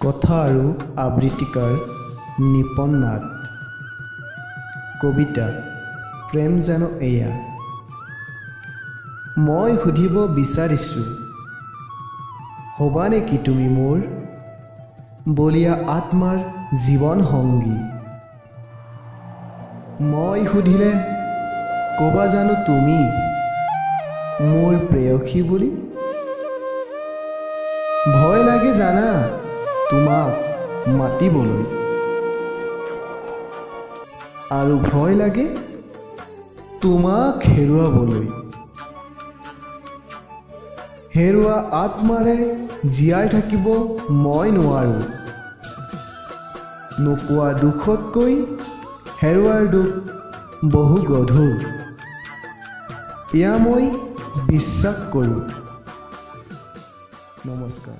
কথা আৰু আবৃত্তিকাৰ নিপন নাথ। কবিতা প্ৰেম জানো এয়া। মই সুধিব বিচাৰিছোঁ, হ'বা নেকি তুমি মোৰ বলীয়া আত্মাৰ জীৱন সংগী? মই সুধিলে ক'বা জানো তুমি মোৰ প্ৰেয়সী বুলি? ভয় লাগে জানা তোমাক মাতিবলৈ, আৰু ভয় লাগে তোমাক হেৰুৱাবলৈ। হেৰুৱা আত্মাৰে জীয়াই থাকিব মই নোৱাৰোঁ। নোপোৱা দুখতকৈ হেৰুৱাৰ দুখ বহু গধুৰ, এয়া মই বিশ্বাস কৰোঁ। নমস্কাৰ।